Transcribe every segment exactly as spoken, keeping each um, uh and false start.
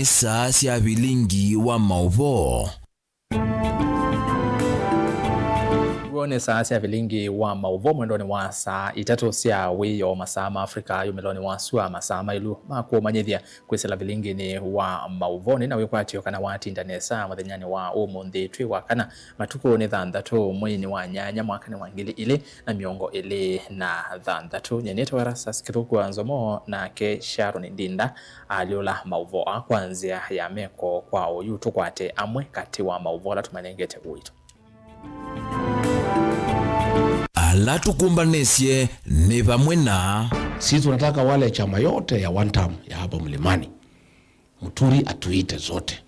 Saa sya vilingi wa maũvoo. W'o nĩ saa sya vilingi wa maũvoo mwendonĩ wa saa itatũ sya wĩoo, masaa ma Africa yumĩlonĩ wa sua, masaa maĩlu ma kũmanyĩthya kwĩsĩla vilinginĩ wa maũvoo. Nĩ na wĩkwatyo kana watinda nesa mũthenyanĩ wa ũmũnthĩ twĩ wa kana. Matukũ nĩ thanthatũ mweinĩ wa nyanya mwakanĩ wa ngili ilĩ na mĩongo ĩlĩ na thanthatũ. Nyie nĩtawa Erastus Kĩthũku wa Nzomo, nake Sharon Ndinda alyũla maũvoo aa kwa nzĩa ya meko kwa ũyu. Tũkwate amwe katĩ wa maũvoo ala tũmanengete ũito. Ala tũkũmbanĩsye nĩ vamwe na. Sisi tunataka wale chama yote ya one term ya hapa Mlimani, Muturi atuite zote,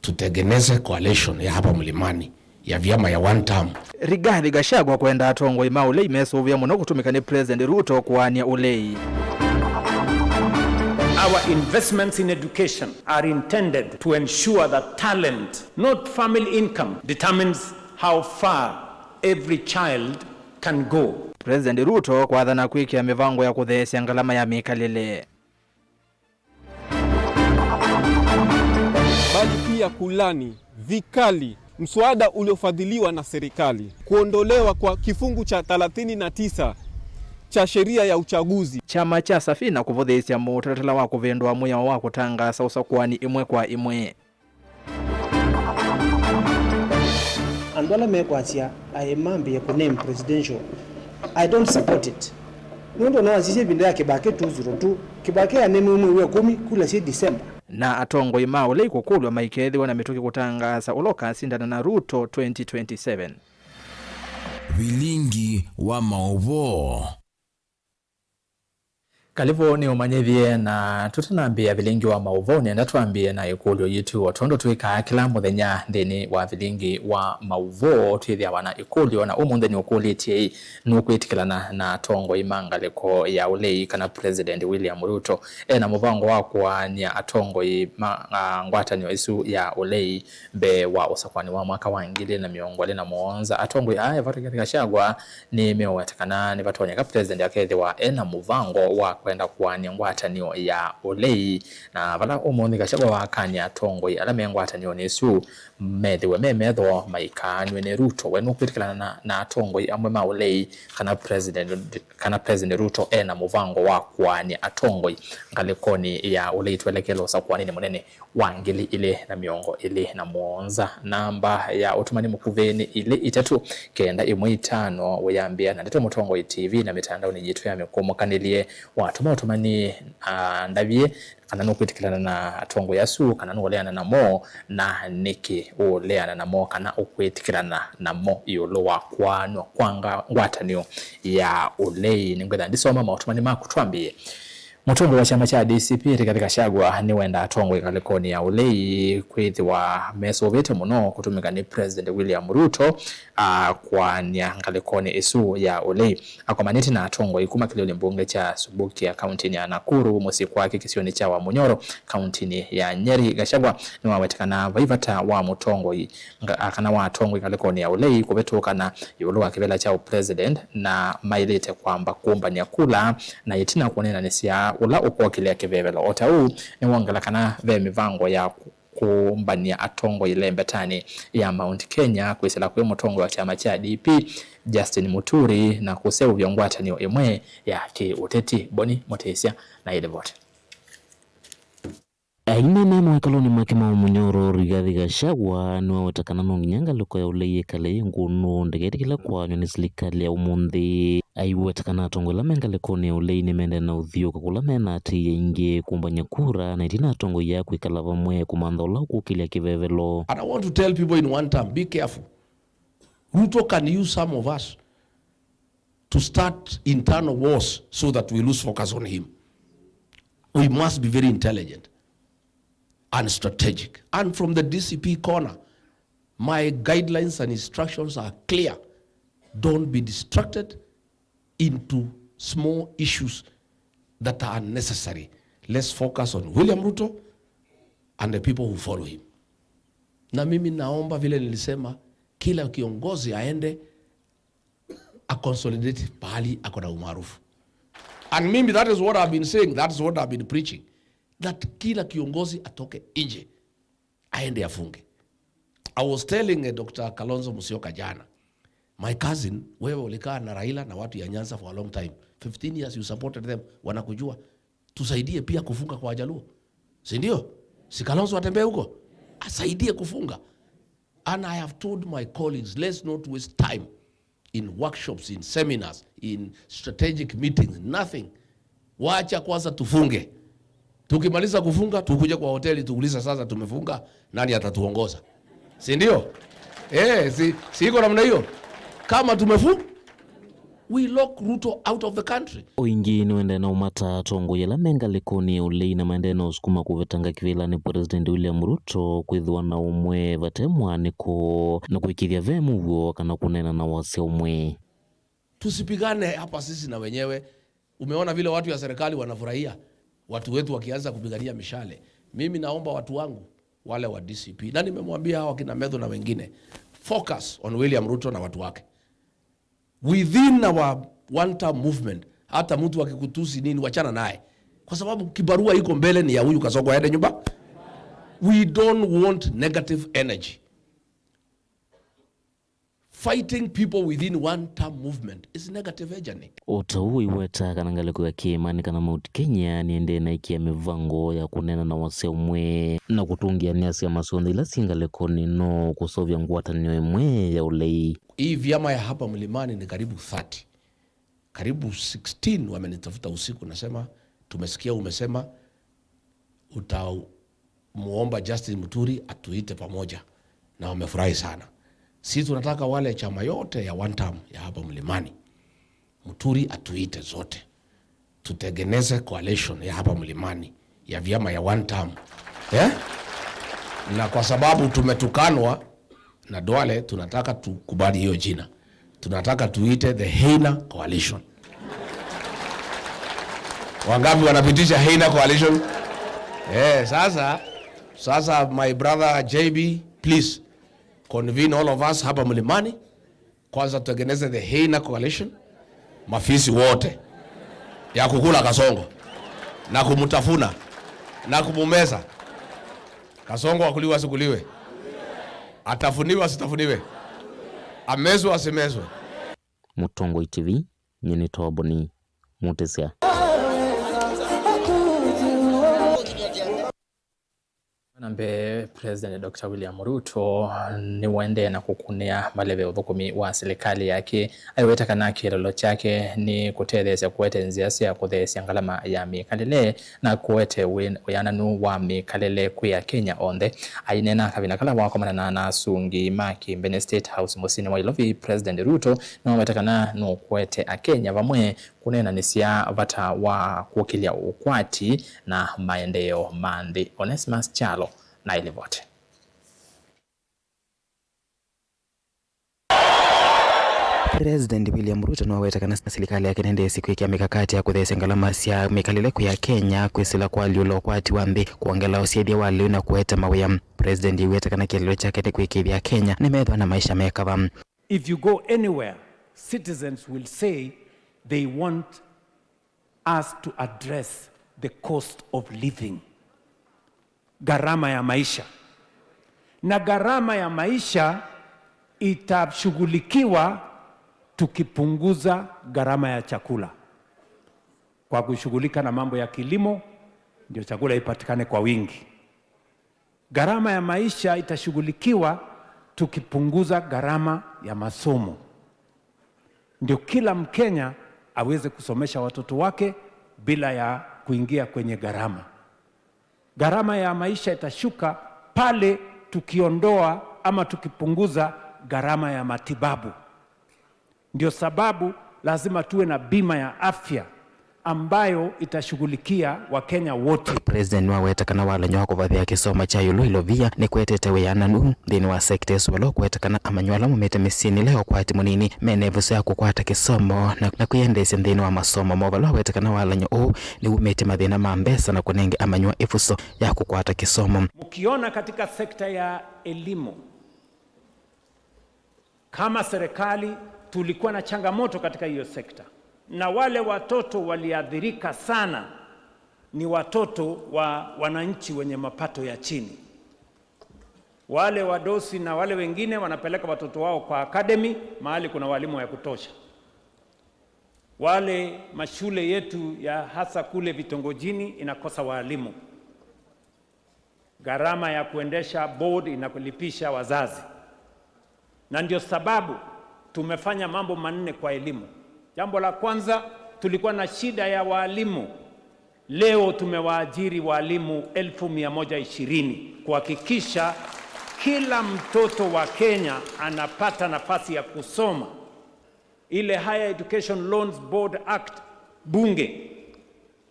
tutengeneze coalition ya hapa Mlimani ya vyama ya one term. Rigathi Gachagua kwenda atongoi ma ũlei mesũvĩa mũno kũtũmĩka nĩ President Ruto kũaany'a ũlei. Our investments in education are intended to ensure that talent, not family income, determines how far every child can go. President Ruto kwathana kwĩkĩa mĩvango ya kũtheesya ngalama ya mĩkalĩle. Bali pia kulaani vikali mswada uliofadhiliwa na serikali, kuondolewa kwa kifungu cha thelathini na tisa cha sheria ya uchaguzi. Kyama kya Safina kũvũthĩĩsya mũtalatala wa kũvĩndũa mwĩao wa kũtangaasa ũsakũani ĩmwe kwa ĩmwe. Andũ ala mekwasya aĩ mambĩĩe kũ name presidential, I don't support it. Nũndũ no wasisye ĩvinda ya Kĩbakĩ two zero two, Kĩbakĩ a name mwei wa ĩkũmi, kula syĩ December. Na atongoi ma ũlei kũkũlw'a maikethĩwa na mĩtũkĩ kũtangaasa ũla ũkasindana na Ruto twenty twenty-seven. Vilingi wa maũvoo. Kalĩvo nĩũmanyĩthye, na tũtanambĩĩa vilingi wa maũvoo, nĩenda twambĩĩe na ĩkũlyo yitũ. O tondũ twĩkaa kĩla mũthenya nthĩnĩ wa vilingi wa maũvoo, twĩthĩawa na ĩkũlyo, na ũmũnthĩ nĩũkũlĩtye ĩ, nũkwĩtĩkĩlana na atongoi ma ngalĩko ya ũlei kana President William Ruto e na mũvango wa kũaany'a atongoi ma, a, ngwatanĩo ĩsu ya ũlei mbee wa ũsakũani wa mwaka wa ngili na mĩongo ĩlĩ na mũonza? Atongoi aa, evatwa Rigathi Gachagua, nĩmeũweta kana nĩvatonyeka President akethĩwa e na mũvango wa kwenda kũaany'a ngwatanĩo ya ũlei, na vala ũmũnthĩ Gachagua wakaany'a atongoi ala me ngwatanĩonĩ ĩsu methĩwe me metho maikaanw'e nĩ Ruto. We nũkwĩtĩkĩlana na, na atongoi amwe ma ũlei kana President, kana President Ruto e na mũvango wa kũaany'a atongoi ngalĩkonĩ ya ũlei twelekele ũsakũanĩnĩ mũnene wa ngili ilĩ na mĩongo ĩlĩ na mũonza? Namba ya ũtũmani mũkuvĩ nĩ ilĩ itatũ kenda ĩmwe itano. Wĩyambĩa na Ndeto Mũtongoi T V na mĩtandaonĩ yitũ ya mĩkũmũkanĩlye. Watũma ũtũmani, a, ndavye kana nũkwĩtĩkĩlana na atongoi asu, kana nũũleana namo, na nĩkĩ ũũleana namo kana ũkwĩtĩkĩlana namo ĩũlũ wa kwaanw'a kwa nga-, ngwatanĩo ya ũlei. Nĩngwĩtha ndisoma maũtũmani maku twambĩĩe. Mũtongoi wa kyama kya D C P Rigathi Gachagua nĩwendaa atongoi ngalĩkonĩ ya ũlei kwĩthĩwa mesũvĩte mũno kũtũmĩka nĩ President William Ruto, a, kũaany'a ngalĩkonĩ ĩsu ya ũlei. Akomanĩte na atongoi kuma kĩlĩonĩ mbunge kya Subukia kauntinĩ ya Nakuru, mũsyĩ kwake kĩsionĩ kya Wamunyoro kauntinĩ ya Nyeri. Gachagua nĩwaweta kana vai vata wa mũtongoi nga-, a, kana wa atongoi ngalĩkonĩ ya ũlei kũvĩtũkana ĩũlũ wa kĩvĩla kya ũpresident, na maĩlĩte kwamba kũmbany'a kula na ĩtina kũneenanĩsya ũla ũkokĩlya kĩvevelo. O ta ũu, nĩwongela kana ve mĩvango ya kũ-, kũmbany'a atongoi lembetanĩ ya Mount Kenya kwĩsĩla kwĩ mũtongoi wa kyama kya D P, Justin Muturi, na kũseũvya ngwatanĩo ĩmwe ya kĩ-ũteti. Boni Mũtĩsya na ĩlivoti. Aineenea mawĩkalonĩ make ma Wamunyoro, Rigathi Gachagua nĩwaweta kana no nginya ngalĩko ya ũlei yĩkale yĩ ngũnũ, ndĩketĩkĩle kũaanywa nĩ silikalĩ ya ũmũnthĩ. Aiweta kana atongoi ala me ngalĩkonĩ ya ũlei nĩmendee na ũthiũũka kũla me na atĩĩi aingĩ kũmbany'a kura, na ĩtina atongoi aa kwĩkala vamwe kũmantha ũla ũkũkĩlya kĩvevelo. And I want to tell people in one term, be careful. Ruto can use some of us to start internal wars so that we lose focus on him. We must be very intelligent and strategic. And from the D C P corner, my guidelines and instructions are clear. Don't be distracted into small issues that are unnecessary. Let's focus on William Ruto and the people who follow him. Na mimi naomba, vile nilisema, kila kiongozi aende a consolidate pahali ako na umaarufu. And mimi, that is what I've been saying, that is what I've been preaching. that kila kiongozi atoke nje aende afunge. I was telling, eh, Doctor Kalonzo Musyoka jana, my cousin, wewe ulikaa na Raila na watu ya Nyanza for a long time, fifteen years you supported them, wanakujua. Tusaidie pia kufunga kwa Wajaluo, si ndio? Si Kalonzo atembee huko asaidie kufunga. And I have told my colleagues, let's not waste time in workshops, in seminars, in strategic meetings, nothing. Wacha kwanza tufunge. Tukimaliza kufunga, tukuje kwa hoteli, tuulize, sasa tumefunga, nani atatuongoza? Si ndio? Eh, si, si iko namna hiyo? Kama tumefu-, we lock Ruto out of the country. O ĩngĩ nĩwendee na ũmata atongoi ala me ngalĩkonĩ ya ũlei na maendee na ũsukuma kũvetanga kĩvĩlanĩ President William Ruto kwĩthĩwa na ũmwe vate mwanĩko na kũĩkĩĩthya ve mũuo kana kũneena na wasya ũmwe. Tusipigane hapa sisi na wenyewe. Umeona vile watu ya serikali wanafurahia watu wetu wakianza kupigania mishale. Mimi naomba watu wangu wale wa D C P, na nimemwambia hawa kina Methu na wengine, focus on William Ruto na watu wake. Within our one term movement, hata mtu akikutusi nini, wachana naye, kwa sababu kibarua iko mbele ni ya huyu Kasongo aende nyumba. We don't want negative energy. Fighting people within one term movement is negative energy. O ta ũu ũiweta kana ngalĩko ya kĩĩmanĩ kana Mount Kenya nĩendee na ĩkĩa mĩvango ya kũneena na wasya ũmwe na kũtũngĩanĩa syama syonthe ila syĩ ngalĩkonĩ no kũseũvya ngwatanĩo ĩmwe ya ũlei. Hii vyama ya hapa mlimani ni karibu thirty. Karibu sixteen wamenitafuta usiku, nasema, "Tumesikia umesema utamuomba Justin Muturi atuite pamoja," na wamefurahi sana. Sisi tunataka wale chama yote ya one term ya hapa mlimani, Muturi atuite zote, tutengeneze coalition ya hapa mlimani ya vyama ya one term. Eh? Na kwa sababu tumetukanwa na Duale, tunataka tukubali hiyo jina. Tunataka tuite the Heina Coalition. Wangapi wanapitisha Heina Coalition? Eh, sasa, sasa my brother J B, please convene all of us hapa mlimani. Kwanza tutengeneze the Heina Coalition, mafisi wote ya kukula Kasongo na kumtafuna na kumumeza. Kasongo akuliwe asikuliwe, atafuniwe asitafuniwe, amezwe asimezwe. Mũtongoi T V, nyie nĩ Toboni Mũtĩsya. Na mbee, President Doctor William Ruto nĩwaendee na kũkunĩa maleve ũthũkũmi wa silikalĩ yake, aiweta kana kĩeleelo kyake nĩ kũtetheesya kũete nzĩa sya kũtheesya ngalama ya mĩkalĩle na kũete wĩ-, wĩananu wa mĩkalĩle kwĩ Akenya onthe. Aineena kavinda kala wakomanana na asungi ma kĩmbene State House mũsyĩnĩ wa Nairobi, President Ruto nĩwaweta kana nũkũete Akenya vamwe kũneenanĩsya vata wa kũkĩlya ũkwati na maendeeo ma nthĩ. Onesimus Kyalo na ĩlivoti. President William Ruto nĩwaweta kana silikalĩ yake nĩendeesye kwĩkĩa mikakati ya kũtheesya ngalama sya mĩkalĩle kwĩ Akenya, kwĩsĩla kũalyũla ũkwati wa nthĩ, kwongela ũsyĩthya wa lĩu na kũete mawĩa. President aiweta kana kĩeleelo kyake nĩ kũĩkĩĩthya Akenya nĩmethĩwa na maisha me kava. If you go anywhere, citizens will say they want us to address the cost of living, gharama ya maisha. Na gharama ya maisha itashughulikiwa tukipunguza gharama ya chakula kwa kushughulika na mambo ya kilimo, ndio chakula ipatikane kwa wingi. Gharama ya maisha itashughulikiwa tukipunguza gharama ya masomo, ndio kila Mkenya aweze kusomesha watoto wake bila ya kuingia kwenye gharama. Gharama ya maisha itashuka pale tukiondoa ama tukipunguza gharama ya matibabu. Ndio sababu lazima tuwe na bima ya afya ambayo itashughulikia Wakenya wote. President nĩwaweta kana walany'o wa kũvathĩa kĩsomo kya ĩũlũ ilovia nĩkũetete wĩananu nthĩnĩ wa sekta ĩsu, vala ũkũweta kana amanyĩw'a ala maumĩte mĩsyĩnĩ ĩla ya ũkwati mũnini mena ĩvuso ya kũkwata kĩsomo na, na kwĩyendeesya nthĩnĩ wa masomo moo, vala waweta kana walany'o ũũ nĩwumĩtye mathĩna ma mbesa na kũnenge amanyĩw'a ĩvuso ya kũkwata kĩsomo. Mkiona katika sekta ya elimu, kama serikali, tulikuwa na changamoto katika hiyo sekta, na wale watoto waliathirika sana ni watoto wa wananchi wenye mapato ya chini. Wale wadosi na wale wengine wanapeleka watoto wao kwa academy, mahali kuna walimu ya kutosha. Wale mashule yetu ya hasa kule vitongojini inakosa walimu. Gharama ya kuendesha board inakulipisha wazazi. Na ndio sababu tumefanya mambo manne kwa elimu. Jambo la kwanza, tulikuwa na shida ya walimu. Leo tumewaajiri walimu elfu mia moja ishirini kuhakikisha kila mtoto wa Kenya anapata nafasi ya kusoma. Ile Higher Education Loans Board Act, bunge,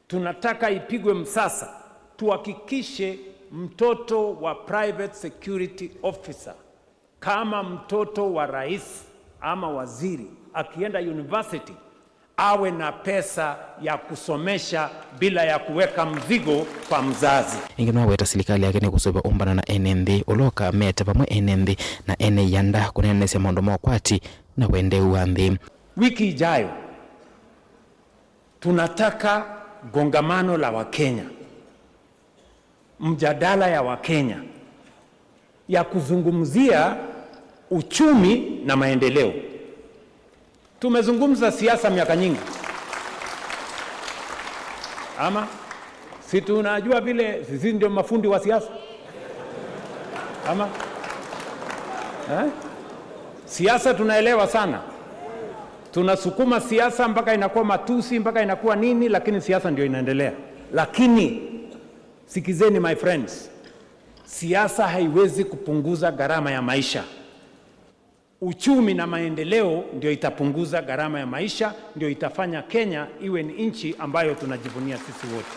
tunataka ipigwe msasa, tuhakikishe mtoto wa private security officer, kama mtoto wa rais ama waziri, akienda university, awe na pesa ya kusomesha bila ya kuweka mzigo kwa mzazi. Ĩngĩ nĩwaweta silikalĩ yake nĩkũsũvĩa ũmbano na ene nthĩ, ũla ũkamete vamwe ene nthĩ na ene ianda kũneenesya maũndũ ma ũkwati na wendeeu wa nthĩ. Wiki ijayo, tunataka kongamano la Wakenya, mjadala ya Wakenya ya kuzungumzia uchumi na maendeleo. Tumezungumza siasa miaka nyingi. Ama si tunajua vile sisi ndio mafundi wa siasa? Ama eh? Siasa tunaelewa sana. Tunasukuma siasa mpaka inakuwa matusi, mpaka inakuwa nini, lakini siasa ndio inaendelea. Lakini sikizeni, my friends, siasa haiwezi kupunguza gharama ya maisha. Uchumi na maendeleo ndio itapunguza gharama ya maisha, ndio itafanya Kenya iwe ni nchi ambayo tunajivunia sisi wote.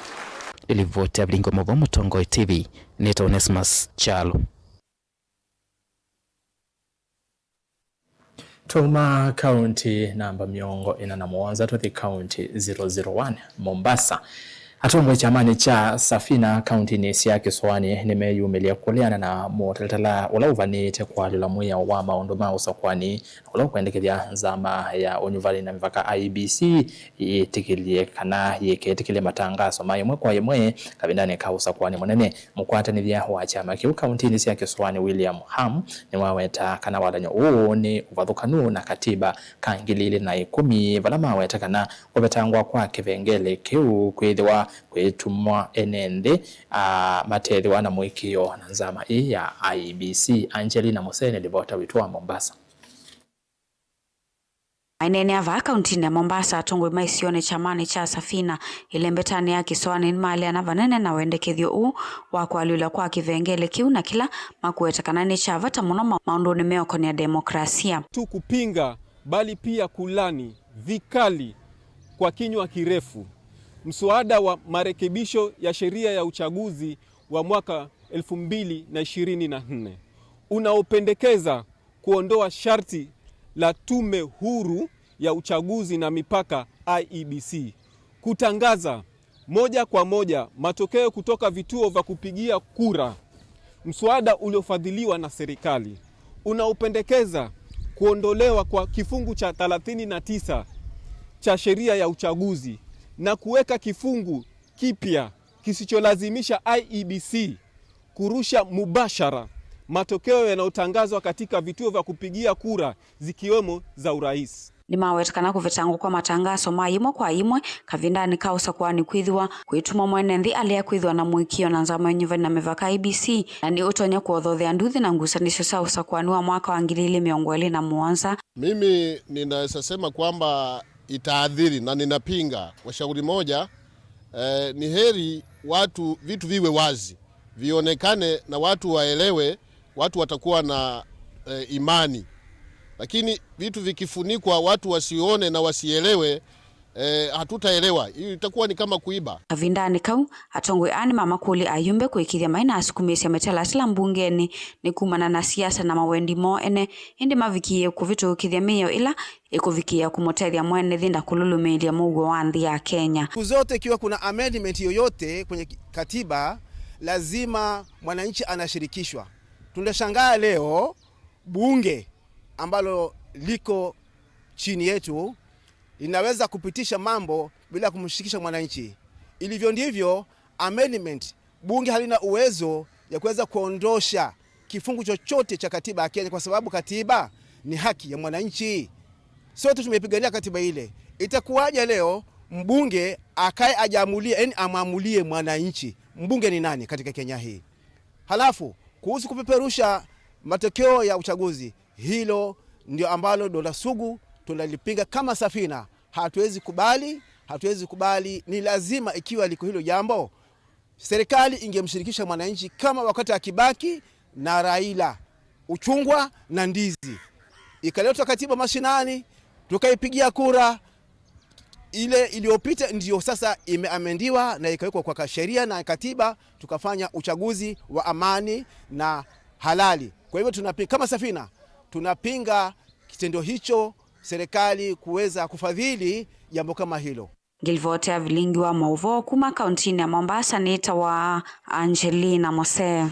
Nĩ livoti ya Vilingi wa Mauvoo, Mũtongoi T V, nĩtawa Onesmus Kyalo. Twauma kaunti namba mĩongo ĩna na mũonza tũthi kaunti zero zero one, Mombasa. Atongoi kyamanĩ kya Safina kauntinĩ sya Kĩsũanĩ nĩmeyumĩlya kũleana na mũtalatala ũla ũvanĩĩte kũalyũla mwĩao wa maũndũ ma ũsakwani, ũla ũkwendekethya nzama ya ũnyuvani na mĩvaka I E B C yĩtĩkĩlye kana yĩketĩkĩlye matangaso ma ĩmwe kwa ĩmwe kavindanĩ ka ũsakwani mũnene. Mũkwatanĩthya wa kyama kĩu kauntinĩ sya Kĩsũanĩ, William Ham, nĩwaweta kana watanyo ũũ nĩ ũvathũkanu na katiba ka ngili ilĩ na ĩkũmi, vala maweta kana kũvetangwa kwa kĩvengele kĩu kwĩthĩwa kwĩtumwa ene nthĩ, a, matethĩwa na mũĩkĩĩo na nzama ĩĩ ya I E B C. Angelina Musene, livota witũ wa Mombasa. Maineenea vaa kauntinĩ ya Mombasa, atongoi ma isionĩ kyamanĩ kya Safina ĩlembetanĩ ya Kĩsũanĩ nĩmaleana vanene na wendekethyo ũũ wa kũalyũlwa kwa kĩvengele kĩu na kĩla makũweta kana nĩ kya vata mũno ma-, maũndũnĩ meũkonea demokrasia. Tu kupinga, bali pia kulani vikali kwa kinywa kirefu mswada wa marekebisho ya sheria ya uchaguzi wa mwaka elfu mbili na ishirini na nne, unaopendekeza kuondoa sharti la Tume Huru ya Uchaguzi na Mipaka, I E B C, kutangaza moja kwa moja matokeo kutoka vituo vya kupigia kura, mswada uliofadhiliwa na serikali. Unaopendekeza kuondolewa kwa kifungu cha thelathini na tisa cha sheria ya uchaguzi na kuweka kifungu kipya kisicholazimisha I E B C kurusha mubashara matokeo yanayotangazwa katika vituo vya kupigia kura, zikiwemo za urais. Nĩmaweta kana kũvetangwa kwa matangaso ma ĩmwe kwa ĩmwe kavindanĩ ka ũsakwani kwĩthĩwa kwĩtumwa mwene nthĩ alea kwĩthĩwa na mũĩkĩĩo na nzama ya ũnyuvani na mĩvaka, I E B C, na nĩ ũtonya kũothothea nduthi na ngusanĩsyo sya ũsakwani wa mwaka wa ngili ilĩ mĩongo ĩlĩ na mũonza. Mimi ninaweza sema kwamba itaathiri, na ninapinga kwa shauri moja, eh, ni heri watu, vitu viwe wazi, vionekane na watu waelewe, watu watakuwa na, eh, imani. Lakini vitu vikifunikwa, watu wasione na wasielewe, eh, hatutaelewa. Hiyo itakuwa ni kama kuiba. Kavindanĩ kau, atongoi aa nĩmamakũlya ayumbe kũĩkĩĩthya mai na asukumĩĩsya mĩtalatala mbungenĩ nĩ kumana na siasa na mawendi moo ene, ĩndĩ mavikĩĩe kũvĩtũkĩthya mĩao ĩla ĩkũvikĩĩa kũmũtethya mwene nthĩ na kũlũlũmĩĩlya mũuo wa nthĩ ya Kenya. Siku zote ikiwa kuna amendment yoyote kwenye ki-, katiba, lazima mwananchi anashirikishwa. Tunashangaa leo bunge ambalo liko chini yetu linaweza kupitisha mambo bila kumshirikisha mwananchi. Ilivyo ndivyo, amendment, bunge halina uwezo ya kuweza kuondosha kifungu chochote cha katiba ya Kenya, kwa sababu katiba ni haki ya mwananchi. Sote tumeipigania katiba ile. Itakuwaje leo mbunge akae ajaamulie, yani amwamulie mwananchi? Mbunge ni nani katika Kenya hii? Halafu, kuhusu kupeperusha matokeo ya uchaguzi, hilo ndio ambalo donda sugu tunalipinga kama Safina. Hatuwezi kubali, hatuwezi kubali. Ni lazima, ikiwa liko hilo jambo, serikali ingemshirikisha mwananchi kama wakati wa Kibaki na Raila, uchungwa na ndizi. Ikaletwa katiba mashinani, tukaipigia kura, ile iliyopita ndiyo sasa imeamendiwa na ikawekwa kwa ka-, sheria na katiba, tukafanya uchaguzi wa amani na halali. Kwa hivyo tunapi-, kama Safina, tunapinga kitendo hicho, serikali kuweza kufadhili jambo kama hilo. Ngilivoti ya vilingi wa mauvoo kuma kauntinĩ ya Mombasa nĩtawa Angelina Mose.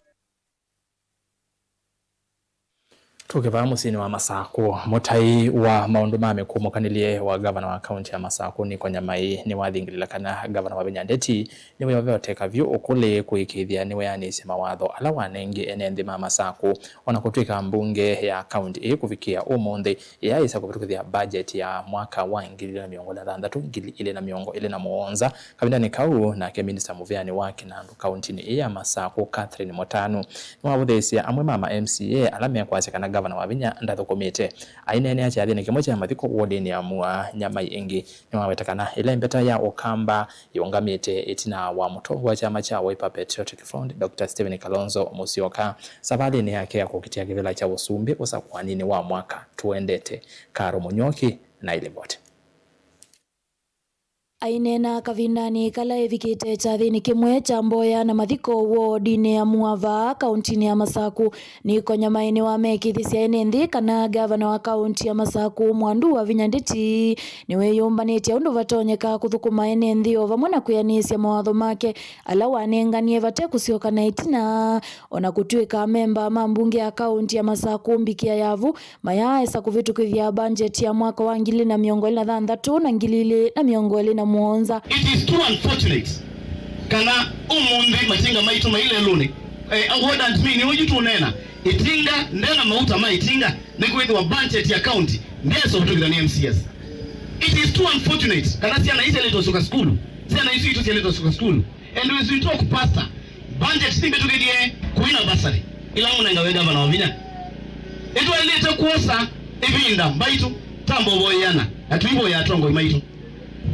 Tũkĩvaa mũsyĩnĩ wa Masakũ, mũtai wa maũndũ ma mĩkũũmũkanĩlye wa ngavana wa kaunti ya Masakũ, Nick Nyamai, nĩwathingĩlĩla kana ngavana Wavinya Ndeti nĩweovete kavyũ ũkũlĩ kũĩkĩĩthya nĩweanĩsye mawatho ala wanengie ene nthĩ ma Masakũ, o na kũtw'ĩka mbunge ya kaunti ĩĩ kũvikĩa ũmũnthĩ yaaĩsa kũvĩtũkĩthya budget ya mwaka wa ngili ilĩ na mĩongo ĩlĩ na thanthatũ, ngili ilĩ na mĩongo ĩlĩ na mũonza. Kavindanĩ kau, nake minista mũvĩanĩ wa kĩnandũ kauntinĩ ĩĩ ya Masakũ, Catherine Mũtanu, nĩwavũthĩĩsye amwe ma ma M C A ala mekwasya kana ngavana Wavinya ndathũkũmĩte. Aineenea kyathĩnĩ kĩmwe kya mathiko wodinĩ ya Mua, Nyamai ĩngĩ nĩwaweta kana ĩla ĩmbeta ya Ũkamba yĩũngamĩte ĩtina wa mũtongoi wa kyama kya Wiper Patriotic Front, Doctor Stephen Kalonzo Musyoka, savalĩnĩ yake ya kũkitĩa kĩvĩla kya ũsumbĩ ũsakũaninĩ wa mwaka tũendete. Karo Mũnyoki na ilivoti. Aineena kavindanĩ kala evikĩte kyathĩnĩ kĩmwe kya mboya na mathiko wodinĩ ya Mua vaa kauntinĩ ya Masakũ, Nick Nyamai nĩwamekĩthisye ene nthĩ kana ngavana wa kaunti ya Masakũ, Mwandu Wavinya Ndeti, nĩwĩyũmbanĩtye ũndũ vatonyeka kũthũkũma ene nthĩ o vamwe na kwĩanĩsya mawatho make ala wanenganie vate kũsyoka na ĩtina. O na kũtw'ĩka amemba ma mbunge ya kaunti ya Masakũ mbikĩa ya vu mayaaĩsa kũvĩtũkĩthya mbanjeti ya mwaka wa ngili ilĩ na mĩongo ĩlĩ na thanthatũ na ngili ilĩ na mĩongo ĩlĩ na mũonza. It is too unfortunate kana ũmũnthĩ matinga maitũ mai lelũnĩ. Eh, what does mean? Ũyu tũneena, ĩtinga ndena mauta ma ĩtinga, nĩkwĩthĩwa budget ya county ndĩesa ũvĩtũkĩthwa nĩ M C As. It is too unfortunate kana syana isu syaletwa syoka sukulu, syana isu itũ syaletwa syoka sukulu. And as we talk, Pastor, budget nĩmbĩtũkĩthye kũina bursary ila mũnengawe ngavana Wavinya. Nĩtwaĩlĩte kwosa ĩvinda mbaitũ ta mbovo ĩana na tũivoya atongoi maitũ.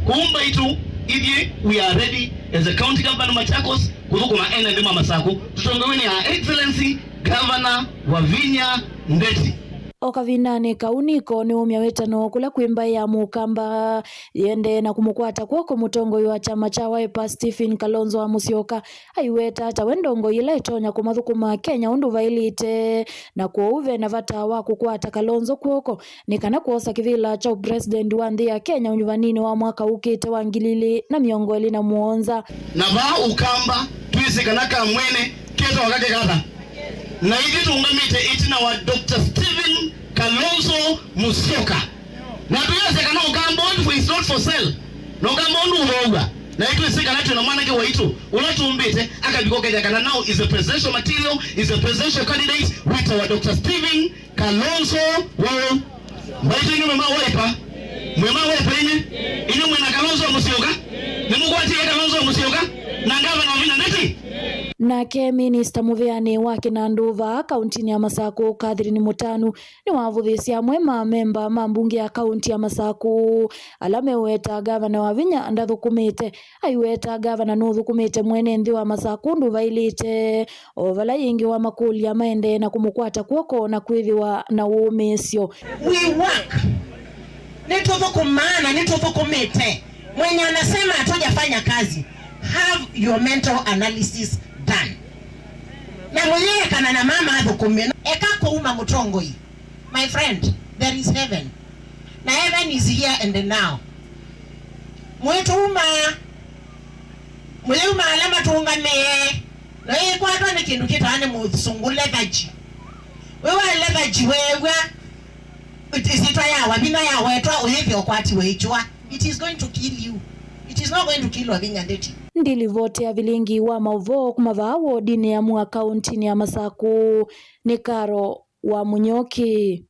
Kũu mbaitũ ithyĩ, we are ready as a county government of Machakos kũthũkũma ene nthĩ ma Masakũ tũtongoew'e nĩ Her Excellency Governor Wavinya Ndeti. O kavindanĩ kau, Nick nĩwaumya wĩtano kũla kwĩ mbaĩ ya Mũkamba yĩendee na kũmũkwata kw'oko mũtongoi wa kyama kya Wiper, Stephen Kalonzo wa Musyoka, aiweta ta we ndongoi ĩla ĩtonya kũmathũkũma Akenya ũndũ vaĩlĩte, na kwoou ve na vata wa kũkwata Kalonzo kw'oko nĩ kana kwosa kĩvĩla kya ũpresident wa nthĩ ya Kenya ũnyuvaninĩ wa mwaka ũkĩte wa ngili ilĩ na mĩongo ĩlĩ na mũonza. Na vaa Ũkamba twĩsĩ kana ka mwene ketawa kake katha. Na ithyĩ tũũngamĩte ĩtina wa Doctor Stephen Kalonzo Musyoka. Na twĩasya kana Ũkamba ũndũ is not for sale. Na Ũkamba ũndũ ũvoow'a. Na itwĩsĩ kana twĩ na mwanake waitũ ũla tũmbĩte akavika ũkethĩa kana now is a presidential material, is a presidential candidate, wĩtawa Doctor Stephen Kalonzo wa ũ? Mbaitũ inyuĩ mwĩ ma Wiper? Mwĩ ma Wiper inyuĩ? Inyuĩ mwĩ na Kalonzo Musyoka? Nĩmũkwatie Kalonzo Musyoka na ngavana Wavinya Ndeti? Nake minista mũvĩanĩ wa kĩnandũ vaa kauntinĩ ya Masakũ, Catherine Mũtanu, nĩwavũthĩĩsye amwe ma memba ma mbunge ya kaunti ya Masakũ ala meũweta ngavana Wavinya ndathũkũmĩte. Aiweta ngavana nũthũkũmĩte mwene nthĩ wa Masakũ ũndũ vaĩlĩte, o vala yĩngĩ wamakũlya maendee na kũmũkwata kw'oko na kwĩthĩwa na wũmĩĩsyo. We work. Nĩtũthũkũmaa na nĩtũthũkũmĩte. Mwenye anasema hatujafanya kazi, have your mental analysis done. Na mũyĩekana na mama athũkũme, eka kũuma mũtongoi. My friend, there is heaven. Na heaven is here and now. Mwĩtũuma, mũyĩuma ala matũngamĩe, na ĩkwatwa nĩ kĩndũ kĩtawa nĩ mũsũngũ lethargy. Wĩ wa lethargy weew'a ĩsyĩtwa ya Wavinya yawetwa, ũyĩthĩa ũkwatiwe ĩkyũa. It is going to kill you. It She's not going to kill Wavinya Ndeti. Ndilivoti ya vilingi wa maũvoo kuma vaa wodinĩ ya Mua kauntinĩ ya Masaku nĩ Karo wa Mũnyoki.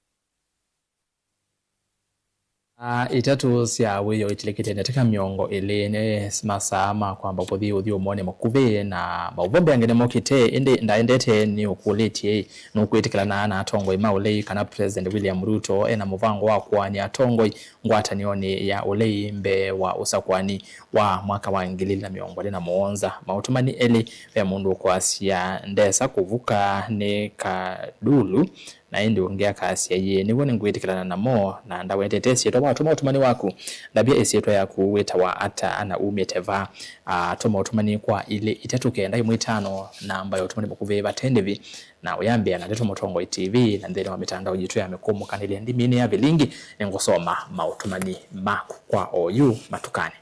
Saa itatũ sya wĩoo itilĩkĩte ndatĩka mĩongo ĩlĩ nĩ masaa ma kwamba kũthi ũthyũmũonĩ mũkuvĩ, na maũvoo mbeange nĩmokĩte, ĩndĩ ndaendete nĩũkũlĩtye nũkwĩtĩkĩlana na atongoi ma ũlei kana President William Ruto ena mũvango wa kũaany'a atongoi ngwatanĩonĩ ya ũlei mbee wa ũsakũani wa mwaka wa ngili ilĩ na mĩongo ĩlĩ na mũonza. Maũtũmani elĩ, ve mũndũ ũkwasya ndesa kũvuka nĩ kadulu, na ĩndĩ ũngĩ akasya, ĩĩ, nĩw'o nĩngwĩtĩkĩlana namo, na ndawetete ĩsyĩtwa. Watũma ũtũmani waku, ndavya ĩsyĩtwa yaku, wĩtawa ata, na umĩte va? Aa, tũma ũtũmani kwa ilĩ itatũ kenda ĩmwe itano, namba ya ũtũmani mũkuvĩ vate ndĩvi, na ũyambĩa na Ndeto Mũtongoi T V, na nthĩnĩ wa mĩtandao yitũ ya mĩkũmũkanĩlya ndiminĩ ya vilingi. Nĩngũsoma maũtũmani maku kwa oyu matukanĩ.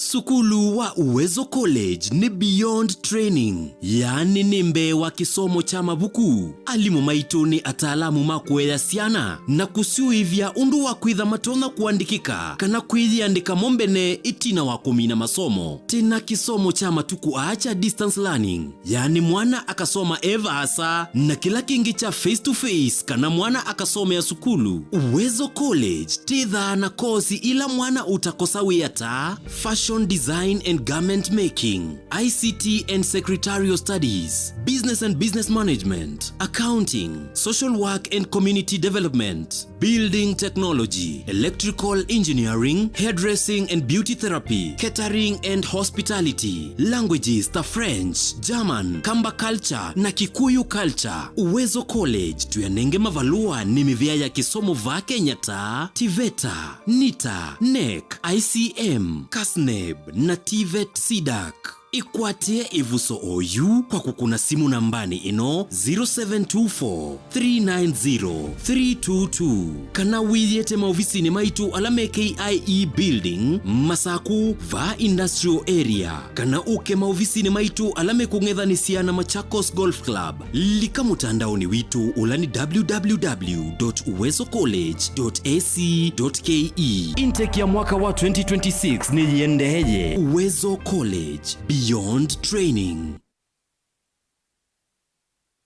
Sukulu wa Uwezo College nĩ beyond training, yaani nĩ mbee wa kĩsomo kya mavuku. Alimũ maitũ nĩ ataalamu ma kũea syana na kũsyũĩvya ũndũ wa kwĩtha matonya kũandĩkĩka kana kwĩyĩandĩka mo mbene ĩtina wa kũmina masomo. Twĩ na kĩsomo kya matukũ aa kya distance learning, yaani mwana akasoma e vaasa, na kĩla kĩngĩ kya face to face kana mwana akasomea sukulu. Uwezo College twĩthaa na kosi ila mwana ũtakosa wĩa ta fashion design and garment making, I C T and secretarial studies, business and business management, accounting, social work and community development, building technology, electrical engineering, hairdressing and beauty therapy, catering and hospitality, languages ta French, German, Kamba culture na Kikuyu culture. Uwezo College tũyanenge mavalũa nĩ mĩvĩa ya kĩsomo vaa Kenya ta TVETA, NITA, NEC, I C M, KASNEB na TVET CDAC. Ĩkwatĩe ĩvuso oyu kwa kũkũna simũ nambanĩ ĩno, zero seven two four, three nine zero, three two two, kana wĩyĩte maovisinĩ maitũ ala me K I E Building, Masaku, vaa Industrial Area, kana ũke maovisinĩ maitũ ala mekũng'ethanĩsya na Machakos Golf Club. Lika mũtandaonĩ witũ ũla nĩ W W W dot uwezo college dot A C dot K E. Intake ya mwaka wa twenty twenty-six nĩyĩendeeye. Uwezo College, beyond training.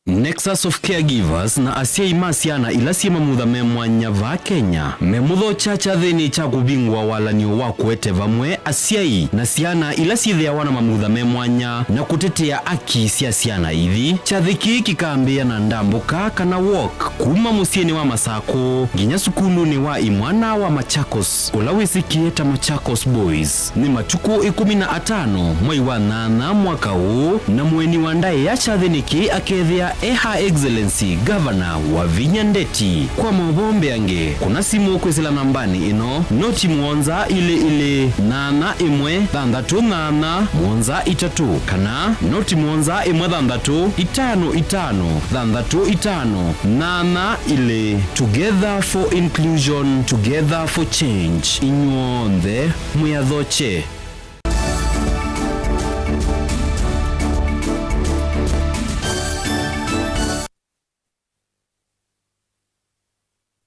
Nexus of Caregivers na asyai ma syana ila syĩ mamutha me mwanya vaa Kenya memũthokya kyathĩnĩ kya kũvingũa walan'yo wa kũete vamwe asyai na syana ila syĩthĩawa na mamutha me mwanya na kũtetea aki sya syana ithi. Kyathĩ kĩĩ kĩkambĩĩa na ndambũka kana walk kuma mũsyĩnĩ wa Masakũ nginya sukulunĩ wa imwana wa Machakos, ũla wĩsĩkĩe ta Machakos Boys. Nĩ matukũ ĩkũmi na atano mwai wa nyanya mwaka ũũ, na mũeni wa ndaĩa kyathĩnĩ kĩĩ akethĩa e Her Excellency Governor Wavinya Ndeti. Kwa maũvoo mbeange, kũna simũ kwĩsĩla nambanĩ ĩno, noti mũonza ilĩ ilĩ, nyanya ĩmwe, thanthatũ nyanya, mũonza itatũ, kana noti mũonza ĩmwe thanthatũ, itano itano, thanthatũ itano, nyanya ilĩ. Together for inclusion, together for change. Inyw'onthe mwĩathokye.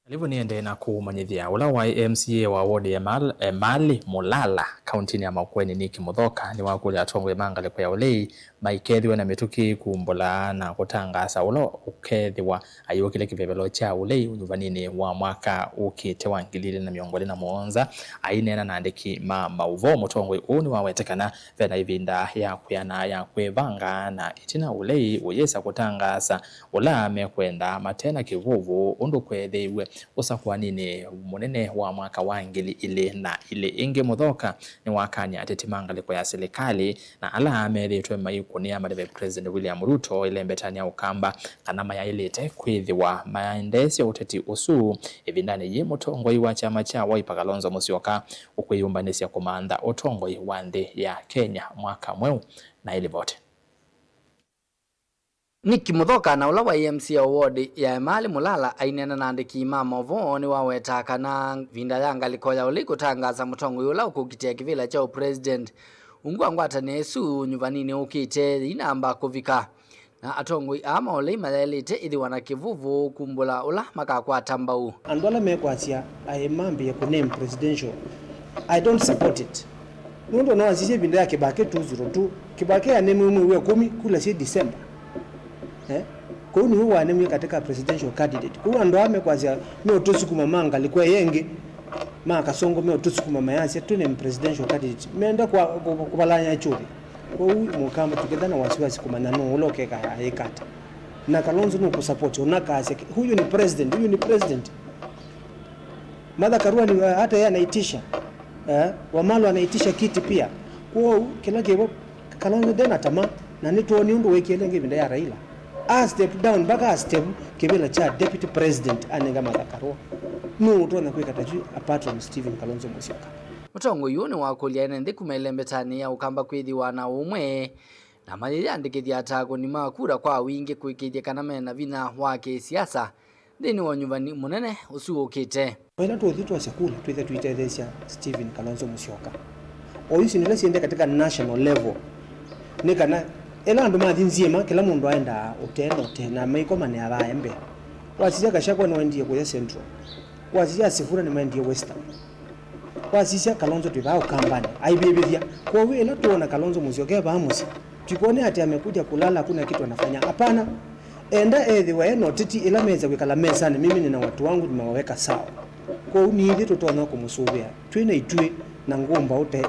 Karibu nĩendee na kũmanyĩthya ũla waĩ M C A wa ward ya Emal-, Emali Mulala, kauntinĩ ya Makueni, Nick Muthoka, nĩwakũlya atongoi ma ngalĩko ya ũlei maikethĩwe na mĩtũkĩ kumbũla na kũtangaasa ũla ũkethĩwa ayũkĩle kĩvevelo kya ũlei ũnyuvaninĩ wa mwaka ũkĩte wa ngili ilĩ na mĩongo ĩlĩ na mũonza. Aineena na andĩki ma maũvoo, mũtongoi ũũ nĩwawete kana vena ĩvinda ya kwĩana ya kwĩvanga na ĩtina ũlei ũyĩsa kũtangaasa ũla mekwenda mate na kĩvuvu ũndũ kweethĩiwe ũsakũaninĩ mũnene wa mwaka wa ngili ilĩ na ilĩ. Ĩngĩ Muthoka nĩwakany'a ateti ma ngalĩko ya silikalĩ na ala methĩĩtwe maikũnĩa maleve President William Ruto ĩlembetanĩ ya Ũkamba kana mayaĩlĩte kwĩthĩwa maendeesya ũteti ũsu ĩvindanĩ yĩĩ mũtongoi wa kyama kya Wiper Kalonzo Musyoka ũkwĩyũmbanĩsya kũmantha ũtongoi wa nthĩ ya Kenya mwaka mweũ. Na ĩlivoti. Nick Muthoka, na ũla waĩ M C A wa ward ya Emali Mulala, aineena na andĩki ma maũvoo, nĩwawetaa kana ĩvinda ya ngalĩko ya ũlei kũtangaasa mũtongoi ũla ũkũkitĩa kĩvĩla kya ũpresident ungu wa ngwatanĩo ĩsu nyuvaninĩ ũkĩte yĩinamba kũvika. Na atongoi aa ma ũlei mayaĩlĩte ĩthĩwa na kĩvuvu kumbũla ũla makakwata mbau. Andũ ala mekwasya aĩ mambĩĩe kũname presidential, I don't support it. Nũndũ no asisye ĩvinda ya Kĩbakĩ two zero two, Kĩbakĩ anemiwe mwei wa ĩkũmi, kula syĩ December. Eh? Kũu nĩw'o wanemiwe katĩ ka presidential candidate. Kũu andũ aa mekwasya meũtũsukuma ma ngalĩko ĩyo ĩngĩ, ma Kasongo meũtũsukuma mayasya twĩname presidential candidate. Meenda kwa, kũ-, kũ-, kũvalany'a kyũthi. Kwoou Mũkamba tũketha na wasiwasi kũmanya nũũ ũla ũkeka ayĩka ata. Na Kalonzo nũkũsupport, ũnakasya, "Huyu ni president, huyu ni president." Martha Karua ni, hata yeye anaitisha. Eh, Wamalwa anaitisha kiti pia. Kwoou kĩla kĩvo Kalonzo ndenatama, na nĩtwonie ũndũ wekie ĩngĩ ĩvinda ya Raila. A step down mpaka a step kĩvĩla kya deputy president anenga Martha Karua. Nũũ ũtonya kwĩka ta yu apart from Stephen Kalonzo Musyoka? Mũtongoi ũũ nĩwakũlya ene nthĩ kuma ĩlembetanĩ ya Ũkamba kwĩthĩwa na ũmwe, na mayĩyandĩkĩthya ata akũni ma kura kwa wingĩ kũĩkĩĩthya kana me na vinya wa kĩsiasa nthĩnĩ wa ũnyuvani mũnene ũsu ũkĩte. Ĩla tũũthi twasya kula, twĩthe tũitetheesya Stephen Kalonzo Musyoka. O isu nĩla siende katika national level. Nĩ kana ĩla andũ mathi nzyĩma, kĩla mũndũ aendaa ũtee na ũtee, na maikomanĩa vaa mbee. Wasisya Gachagua nĩwaendie kũya Central. Wasisya Sifuna nĩmaendie Western. Wasisya Kalonzo twĩ vaa Ũkambanĩ, aivĩvĩthya. Kwoou ĩla tũona Kalonzo Musyoka e vaa mũsyĩ, tukwone ati amekuja kulala, hakuna kitu anafanya. Hapana. Enda ethĩwa e na ũteti, ĩla mesa kwĩkala mesanĩ, mimi nina watu wangu, nimewaweka sawa. Kwoou nithyĩ tũtonya kũmũsũvĩa twĩ na ituĩ na ngũmba ũte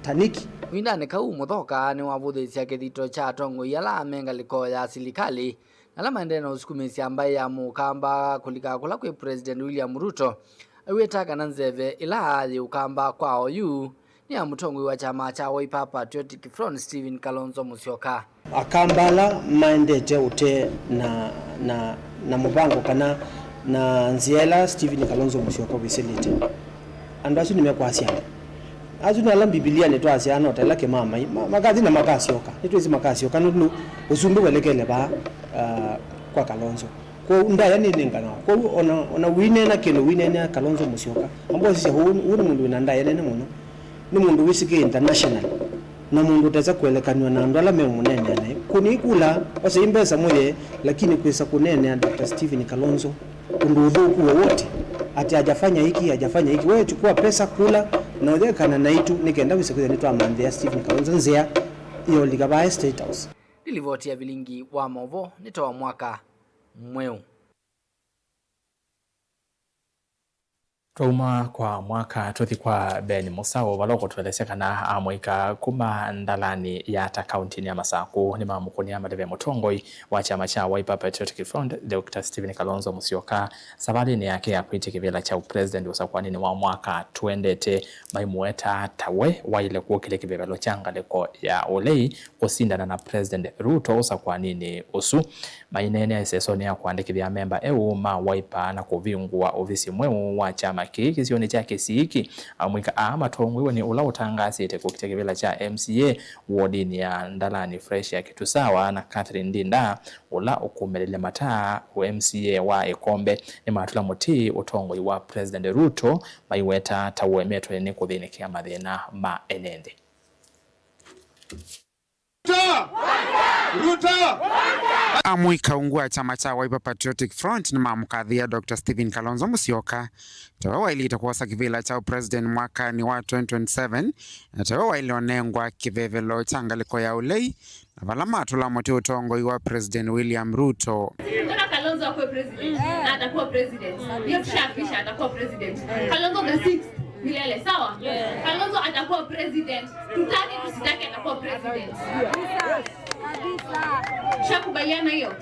ta Nick. Kavindanĩ kau, Mũthoka nĩwavũthĩĩsya kĩthito kya atongoi ala me ngalĩko ya silikalĩ ala maendee na ũsukumĩĩsya mbaĩ ya Mũkamba kũlika kũla kwĩ President William Ruto, aiweta kana nzeve ĩla yĩ Ũkamba kwa oyu nĩ ya mũtongoi wa kyama kya Wiper Patriotic Front, Stephen Kalonzo Musyoka. Akamba ala maendete ũtee na, na, na mũvango kana na nzĩa ĩla Stephen Kalonzo Musyoka wĩsĩlĩte, andũ asu nĩmekwasya. Asu nĩ ala Mbivilianĩ twasyaa no ta ĩla kĩmamai, ma-, makathi na makasyoka. Nĩtwĩsĩ makasyoka nũndũ ũsumbĩ welekele vaa, ah, kwa Kalonzo. Kwoou ndaĩa nĩnenganawa. Kwoou ona, ona wĩneena kĩndũ, wĩneenea Kalonzo Musyoka, amba ũsisya, ũũ, ũũ nĩ mũndũ wĩna ndaĩa nene mũno. Nĩ mũndũ wĩsĩkĩe international, na mũndũ ũtesa kũelekanw'a na andũ ala meũmũneenea naĩ. Kũnĩ kula, osei mbesa mũye, lakini kwĩsa kũneenea Doctor Stephen Kalonzo ũndũ ũthũku wowote, ati hajafanya hiki, hajafanya hiki. Wewe chukua pesa, kula, na ũyekana naitũ, nĩ kenda wĩse kwĩthĩa nĩtwamanthĩa Stephen Kalonzo nzĩa ya ũlika vaa State House. Nĩ livoti ya vilingi wa maũvoo nĩ ta wa mwaka mweũ. Twauma kwa mwaka tũthi kwa Ben Mũsaũ, vala ũkũtũelesya kana amũika kuma ndalanĩ ya Yata kauntinĩ ya Masakũ nĩmamũkũnĩa mateve mũtongoi wa kyama kya Wiper Patriotic Front, Doctor Stephen Kalonzo Musyoka, savalĩnĩ yake ya kwĩtya kĩvĩla kya ũpresident ũsakũanĩnĩ wa mwaka twendete, maimũweta ta we waĩle kũkĩlya kĩvevelo kya ngalĩko ya ũlei kũsindana na President Ruto ũsakũanĩnĩ ũsu. Maineenea ĩsesonĩ ya kũandĩkĩthya amemba eũ ma Wiper na kũvingũa ovisi mweũ wa kyama kĩĩ kĩsionĩ kya Kĩsiiki. Amũika aa matongoew'e nĩ ũla ũtangaasĩte kũkitya kĩvĩla kya M C A wodinĩ ya Ndalani, Freshia Kitusawa na Catherine Ndinda, ũla ũkũmĩlĩlya mataa ũ M C A wa ĩkombe. Nĩmatũla mũtĩ ũtongoi wa President Ruto, maiweta ta ũemetwe nĩ kũthĩnĩkĩa mathĩna ma ene nthĩ. Ruto! Ruto! Amũika ungu wa kyama kya Wiper Patriotic Front nĩmamũkathĩĩa Doctor Stephen Kalonzo Musyoka tawe waĩlĩte kwosa kĩvĩla kya president mwakanĩ wa twenty twenty-seven, na tawe waĩle ũnengwa kĩvevelo kya ngalĩko ya ũlei, na vala matũla mũtĩ ũtongoi wa President William Ruto. Tunataka Kalonzo akuwe president. Na atakuwa president. Hiyo tushahakikisha atakuwa president. Kalonzo the sixth. Milele, sawa? Kalonzo atakuwa president. Tutake, tusitake, atakuwa president. Shakubaliana hiyo?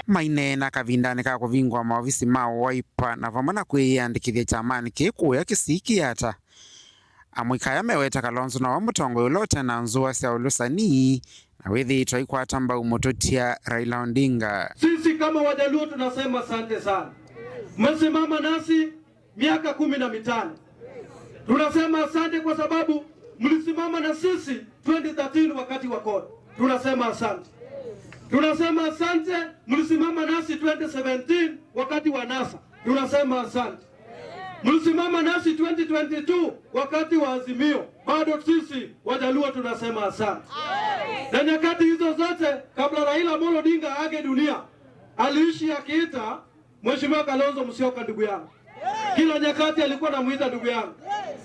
Maineena kavindanĩ ka kũvingũa maovisi ma Wiper na vamwe na kwĩyĩandĩkĩthya kyamanĩ kĩĩ kũya Kĩsiiki Yata, amũika aya meweta Kalonzo nowe mũtongoi ũla ũte na nzũa sya ũlũsani na wĩthĩĩtwe aikwata mbau mũtũtia Raila Odinga. Sisi kama Wajaluo tunasema asante sana. Mmesimama nasi miaka kumi na mitano. Tunasema asante kwa sababu mlisimama na sisi twenty thirteen wakati wa CORD. Tunasema asante. Tunasema asante, mlisimama nasi twenty seventeen wakati wa NASA. Tunasema asante. Mlisimama nasi twenty twenty-two wakati wa Azimio. Bado sisi Wajaluo tunasema asante. Na nyakati hizo zote, kabla Raila Amolo Odinga aage dunia, aliishi akiita Mheshimiwa Kalonzo Musyoka ndugu yangu. Kila nyakati alikuwa anamuita ndugu yangu.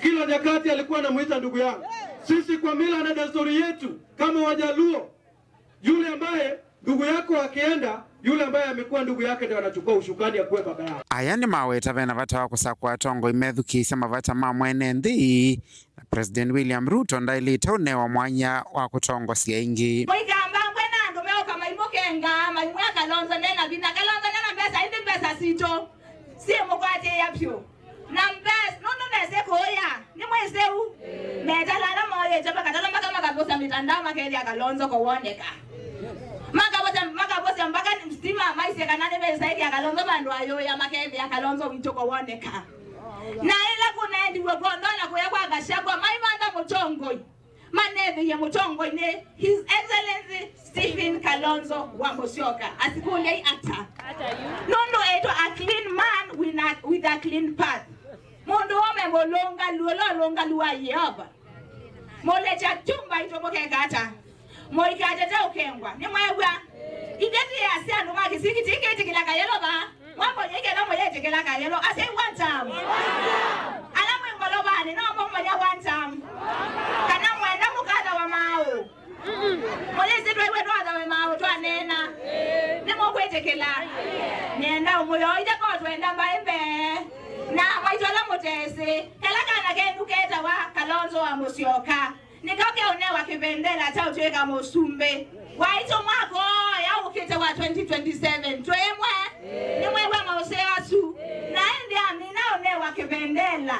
Kila nyakati alikuwa anamuita ndugu yangu. Sisi kwa mila na desturi yetu kama Wajaluo, yule ambaye ndugu yako akienda, yule ambaye amekuwa ndugu yake ndio anachukua ushukani ya kuwe baba yako. Aya nĩmaweta vena vata wa kũsakũa atongoi methukĩĩsya mavata ma mwene nthĩ, na President William Ruto ndaĩlĩte ũnewa mwanya wa kũtongosya ĩngĩ. Mũikambangwe na andũ meũka maimũkenga, maimwĩa Kalonzo ndena vinya, Kalonzo ndena mbesa, ĩndĩ mbesa sitũ syĩmũkwatĩĩa vyũ. Na mbesa, nũndũ nese kũya, nĩ mwĩseu. Metala ala moyĩte makatala maka makavũsya mitandao makethĩa Kalonzo kowoneka. Makavũsya, makavũsya mpaka stima maisye kana nĩmesaĩthya Kalonzo vandũ ayũya makethĩa Kalonzo witũ kowoneka. Na ĩla kũnaendiwe kwondona kũya kwa Gachagua, maimantha mũtongoi. Manethĩie mũtongoi nĩ His Excellency Stephen Kalonzo wa Musyoka. Asikũlei ata? Nũndũ etwa a clean man with a, with a clean path. Mũndũ ũme mũlũngalu, ũla ũlũngalu wa Yeova. Mũlekya kyumba itũ mũkeka ata? Mũikatete ũkengwa. Nĩmwew'a? Ithyĩ tĩ asya andũ ma kĩsikiti kĩtĩkĩla kayelo vaa. Mwambony'a ikenda mũyĩtĩkĩla kayelo. I say one time. Ala mwĩ ngolovanĩ, no mũmbony'a one time. Kana mwenda mũkathawa maaũ. Mũyĩsĩ twaiwe twathawe maaũ twaneena. Nĩmũkwĩtĩkĩla. Nĩenda ũmũyo ithe ko twenda mbaĩ mbee. Na mwaitũ ala mũtesĩ, kala kana kenyu ketawa Kalonzo wa Musyoka. Nĩko keũnewa kĩvendela kya ũtw'ĩka mũsumbĩ waitũ mwaka ũya ũkĩte wa twenty twenty-seven. Twĩmwe? Nĩmwĩw'a maũseo asu? Na ĩndĩ amina ũnewa kĩvendela,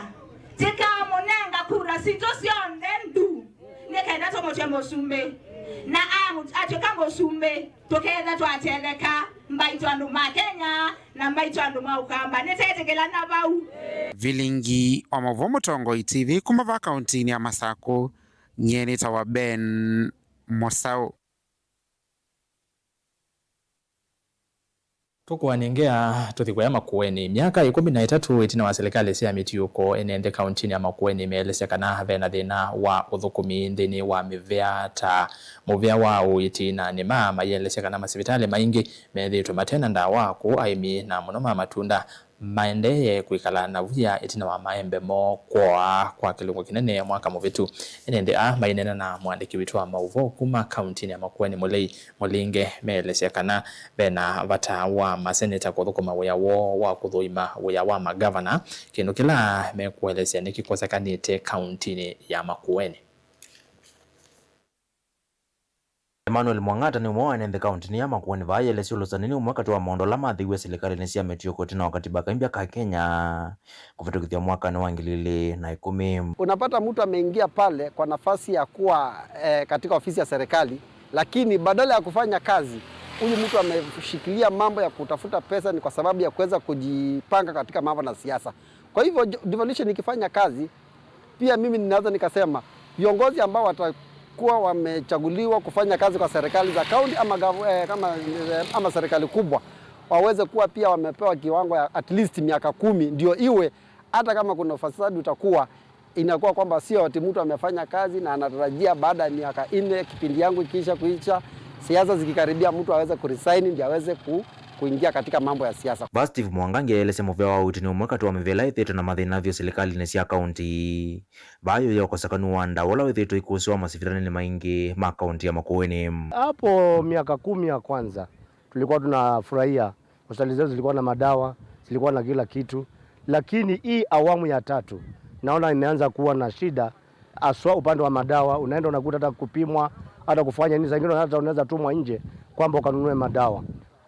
tĩkamũnenga kura sitũ syonthe ndu, nĩ kenda tũmũtw'e mũsumbĩ. Na amũ-, atw'ĩka mũsumbĩ, tũketha twatetheka, mbaitũ andũ ma Kenya, na mbaitũ andũ ma Ũkamba. Nĩtetĩkĩla na vau. Vilingi wa Maũvoo Mũtongoi T V kuma va kauntinĩ ya Masakũ. Nyie nĩtawa Ben Mũsaũ. Tũkũanengea tũthi kũya Makueni. Myaka ĩkũmi na ĩtatũ ĩtina wa silikalĩ sya mĩtiũko ene nthĩ kauntinĩ ya Makueni meelesya kana ve na thĩna wa ũthũkũmi nthĩnĩ wa mĩvĩa ta mũvĩa wa ũiiti na nĩma mayĩelesya kana masivitalĩ maingĩ methĩĩtwe mate na ndawa, kũu aĩmi na mũno ma matunda maendee kwĩkala na via ĩtina wa maembe moo kwoa kwa kĩlungu kĩnene mwaka mũvĩtu. Ene nthĩ aa maineena na mũandĩki witũ wa maũvoo kuma kauntinĩ ya Makueni, Mũlei Mũlinge, meelesya kana ve na vata wa maseneta kũthũkũma wĩa woo wa kũthũima wĩa wa magavana, kĩndũ kĩla mekũelesya nĩkĩkosekanĩte kauntinĩ ya Makueni. Emmanuel Mwang'ata nĩ ũmwe wa ene nthĩ kauntinĩ ya Makueni vaa yelesya ũlũsani nĩ ũmwe katĩ wa maũndũ ala mathĩiwe silikalĩnĩ sya mĩtiũko ĩtina wa katiba kaimbya ka Kenya kũvĩtũkĩthya mwakanĩ wa ngili ilĩ na ĩkũmi. Unapata mtu ameingia pale kwa nafasi ya kuwa, eh, katika ofisi ya serikali, lakini badala ya kufanya kazi, huyu mtu ameshikilia mambo ya kutafuta pesa ni kwa sababu ya kuweza kujipanga katika mambo na siasa. Kwa hivyo, jo-, devolution ikifanya kazi, pia mimi ninaweza nikasema viongozi ambao watakuwa wamechaguliwa kufanya kazi kwa serikali za kaunti ama gav-, eh, kama, eh, ama serikali kubwa, waweze kuwa pia wamepewa kiwango ya at least miaka kumi, ndio iwe hata kama kuna ufisadi utakuwa, inakuwa kwamba sio ati mtu amefanya kazi na anatarajia baada ya miaka nne, kipindi yangu ikiisha kuisha, siasa zikikaribia, mtu aweze kuresign ndio aweze ku-, kuingia katika mambo ya siasa. Vaa Steve Mwangangi aelesya mũvĩa wa ũiiti nĩ ũmwe katĩ wa mĩvĩa ĩla ĩthĩĩtwe na mathĩna vyũ silikalĩnĩ sya kaunti. Vaa yũya ũkosekanu wa ndawa ũla wĩthĩĩtwe ikũsĩwa masivitalĩnĩ maingĩ ma kaunti ya Makueni. Hapo miaka kumi ya kwanza, tulikuwa tunafurahia. Hospitali zetu zilikuwa na madawa, zilikuwa na kila kitu. Lakini hii awamu ya tatu, naona imeanza kuwa na shida, haswa upande wa madawa. Unaenda unakuta hata kupimwa, hata kufanya nini, saa ingine hata unaweza tumwa nje kwamba ukanunue madawa.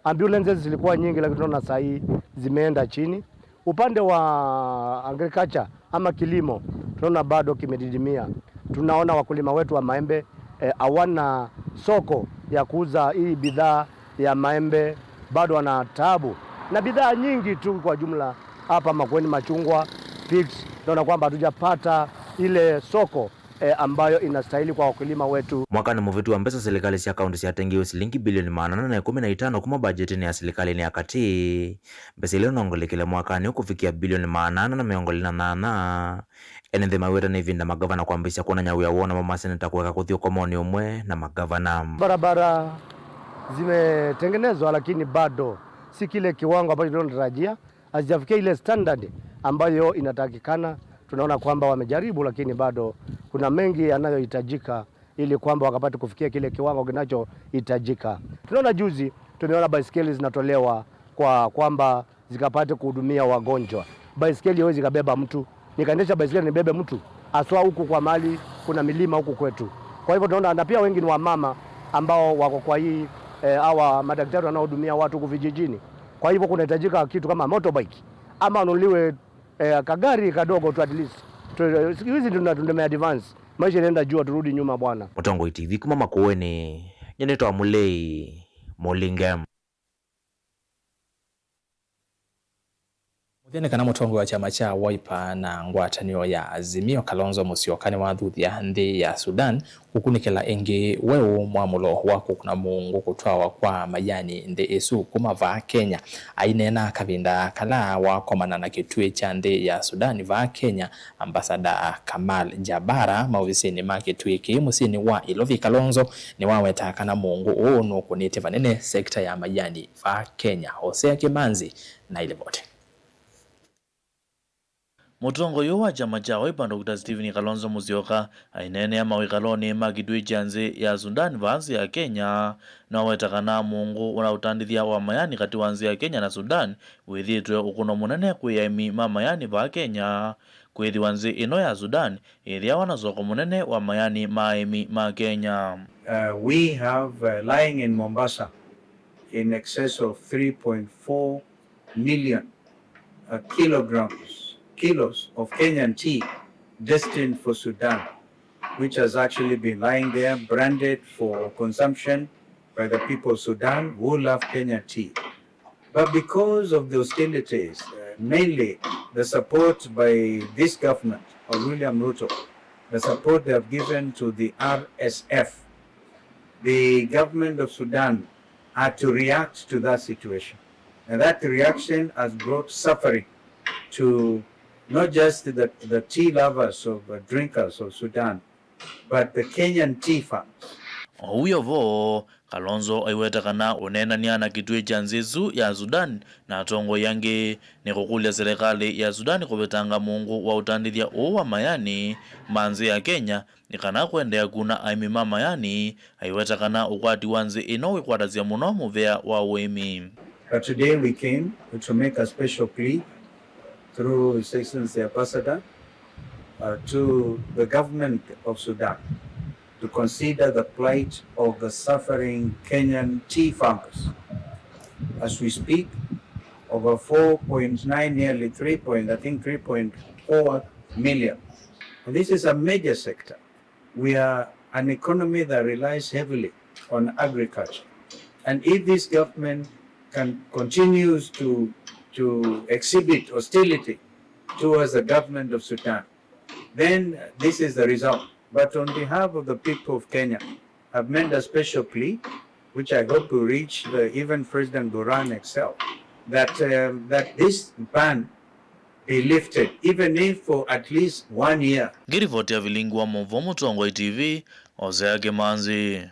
Ambulances zilikuwa nyingi, lakini tunaona saa hii zimeenda chini. Upande wa agriculture ama kilimo, tunaona bado kimedidimia. Tunaona wakulima wetu wa maembe, eh, hawana soko ya kuuza hii bidhaa ya maembe, bado wana taabu. Na bidhaa nyingi tu kwa jumla hapa Makueni, machungwa, figs, tunaona kwamba hatujapata ile soko eh, ambayo inastahili kwa wakulima wetu. Mwakanĩ mũvĩtu wa mbesa, silikalĩ sya kaunti syatengiwe silingi bilioni maana ana na ĩkũmi na itano kuma mbajetinĩ ya silikalĩnĩ ya katĩ. Mbesa ila inongelekelwe mwakanĩ ũũ kũvikĩa bilioni maana ana na mĩongo ĩlĩ na nyanya. Ene nthĩ maweta nĩ ĩvinda magavana kwambĩĩsya kwonany'a wĩa woo, namo maseneta kũeka kũthi ũkomonĩ ũmwe na magavana. Barabara zimetengenezwa, lakini bado si kile kiwango ambacho tunatarajia, hazijafikia ile standard ambayo inatakikana. Tunaona kwamba wamejaribu, lakini bado kuna mengi yanayohitajika ili kwamba wakapate kufikia kile kiwango kinachohitajika. Tunaona juzi, tumeona baiskeli zinatolewa kwa kwamba zikapate kuhudumia wagonjwa. Baiskeli haiwezi ikabeba mtu. Nikaendesha baiskeli nibebe mtu, haswa huku kwa mahali kuna milima huku kwetu. Kwa hivyo tunaona, na pia wengi ni wamama ambao wako kwa hii, eh, hawa madaktari wanaohudumia watu huku vijijini. Kwa hivyo kunahitajika kitu kama motorbike ama anunuliwe, eh, kagari kadogo tu at least. Tu-, siku hizi tuna-, tunatumia advance. Maisha inaenda juu, turudi nyuma bwana. Mũtongoi T V kuma Makueni, nyie nĩtawa Mũlei Mũlinge. Mũthya nĩ kana mũtongoi wa kyama kya Wiper na ngwatanĩo ya Azimio, Kalonzo Musyoka, nĩwathuthya nthĩ ya Sudan kũkunĩkĩla ĩngĩ weũ mwamũlo wa kũkuna mũungu kũtwawa kwa mayani nthĩ ĩsu kuma vaa Kenya. Aineena kavinda kala wakomana na kĩtuĩ kya nthĩ ya Sudan vaa Kenya, Ambassador Kamal Jabara, maovisinĩ ma kĩtuĩ kĩĩ mũsyĩnĩ wa Ilovi, Kalonzo nĩwaweta kana mũungu ũũ nũkũnĩte vanene sekta ya mayani vaa Kenya. Hosea Kĩmanzi na ilivoti. Mũtongoi ũũ wa kyama kya Wiper, Doctor Stephen Kalonzo Musyoka, aineenea mawĩkalonĩ ma kĩtuĩ kya nzĩ ya Sudan vaa nzĩ ya Kenya, nĩwaweta kana mũungu ũla ũtandĩthya wa mayani katĩ wa nzĩ ya Kenya na Sudan wĩthĩĩtwe ũkũno mũnene kwĩ aĩmi ma mayani vaa Kenya, kwĩthĩwa nzĩ ĩno ya Sudan ĩthĩawa na soko mũnene wa mayani ma aĩmi ma Kenya. Uh, we have, uh, lying in Mombasa in excess of three point four million, uh, kilograms, kilos of Kenyan tea destined for Sudan, which has actually been lying there, branded for consumption by the people of Sudan who love Kenyan tea. But because of the hostilities, uh, mainly the support by this government of William Ruto, the support they have given to the R S F, the government of Sudan had to react to that situation. And that reaction has brought suffering to not just the, the tea lovers of, uh, drinkers of Sudan, but the Kenyan tea farms. O ũu wĩ o vo, Kalonzo aiweta kana ũneenany'a na kĩtuĩ kya nzĩ ĩsu ya Sudan na atongoi angĩ nĩ kũkũlya silikalĩ ya Sudan kũvetanga mũungu wa ũtandĩthya ũũ wa mayani ma nzĩ ya Kenya, nĩ kana kũendeea kuna aĩmi ma mayani, aiweta kana ũkwati wa nzĩ ĩno wĩkwatasya mũno mũvea wa ũĩmi. But today we came to make a special plea through His Excellency Ambassador, uh, to the government of Sudan to consider the plight of the suffering Kenyan tea farmers. As we speak, over four point nine, nearly three point, I think three point four million. And this is a major sector. We are an economy that relies heavily on agriculture. And if this government can continues to, to exhibit hostility towards the government of Sudan, then this is the result. But on behalf of the people of Kenya, I've made a special plea, which I hope will reach the, even President Buran himself, that, um, that this ban be lifted, even if for at least one year. Ngĩrivoti ya vilingi wa maũvoo Mũtongoi T V, Hosea Kĩmanzi.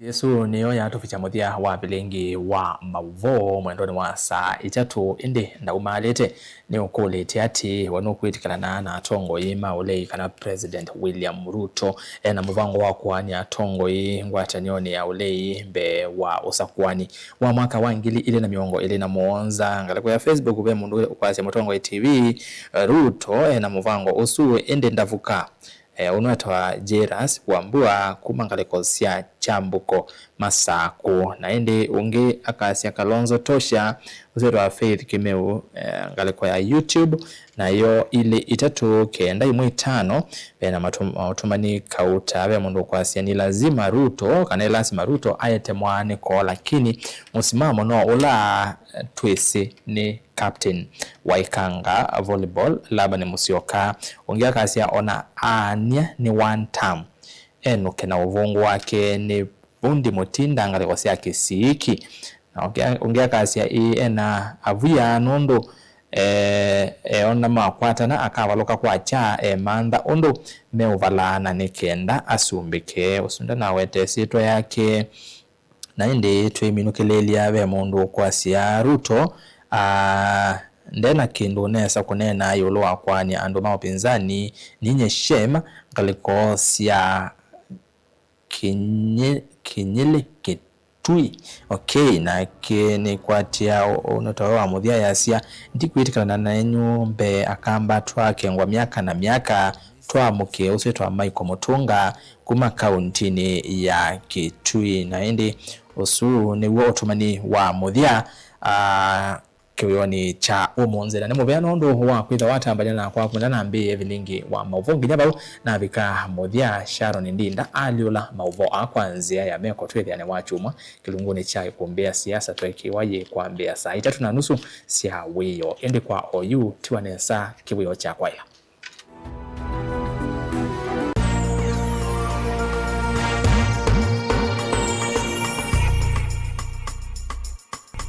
Yesũ nĩyo yatũvikya mũthya wa vilingi wa maũvoo mwendonĩ wa saa itatũ, ĩndĩ ndaumaalĩte nĩũkũlĩtye atĩĩ, we nũkwĩtĩkĩlana na atongoi ma ũlei kana President William Ruto ena mũvango wa kũaany'a atongoi ngwatanĩonĩ ya ũlei mbee wa ũsakũani wa mwaka wa ngili ilĩ na mĩongo ĩlĩ na mũonza? Ngalĩko ya Facebook ve mũndũ ũkwasya Mũtongoi T V, Ruto ena mũvango ũsu ĩndĩ ndavuka. E, ũnũ etawa Jairus Wambua kuma ngalĩko sya Kyambuko, Masakũ, na ĩndĩ ũngĩ akasya Kalonzo tosha, Ũsĩ twa Faith Kĩmeu, eh, ngalĩko ya YouTube, nayo ilĩ itatũ kenda ĩmwe itano. Ve na matũ-, maũtũmani kauta, ve mũndũ ũkwasya, "Ni lazima Ruto, kana ĩ lazima Ruto aete mwaanĩko, lakini mũsimamo no ũla twĩsĩ nĩ Captain wa Ikanga Volleyball, Laban Musyoka." Ũngĩ akasya, "Ona aany'a nĩ one term, enũke na ũvũngũ wake nĩ vau ndĩmũtinda ngalĩko sya kĩsiĩki." Na ũngĩ, ũngĩ akasya, "Ĩĩ, ena avuya nũndũ, eh, eona makwatana akavalũka kwakya emantha ũndũ meũvalaa na nĩ kenda asumbĩke." Ũsu ndanawete ĩsyĩtwa yake. Na ĩndĩ twĩminũkĩlĩlya, ve mũndũ ũkwasya, "Ruto, ah, ndena kĩndũ nesa kũneena ĩũlũ wa kũaany'a andũ ma ũpinzani, ninye shame, ngalĩko sya Kĩnyĩ-, Kĩnyĩlĩ Kĩtui." Okay, nake nĩkwatĩa ũ-, ũnũtawe wa mũthya yasya, "Ndikwĩtĩkana nenyu mbee Akamba twakengwa myaka na myaka, twamũkĩe ũsĩ twa Michael Mũtũnga kuma kauntinĩ ya Kĩtui." Na ĩndĩ ũsu nĩw'o ũtũmani wa mũthya, ah, kĩwĩonĩ kya ũmũnthĩ. Na nĩ mũvea nũndũ wa kwĩtha watambany'a nakwa kuma nambĩĩe vilingi wa maũvoo nginya vau navika mũthya. Sharon Ndinda alyũla maũvoo aa kwa nzĩa ya meko twĩthĩane wakyumwa kĩlungunĩ kya ĩkũmbĩ ya siasa tweekĩwa yĩ kwambĩĩa saa itatũ na nusu sya wĩoo. Ĩndĩ kwa oyu, tiwa nesa kĩwĩoo kya kwaĩla.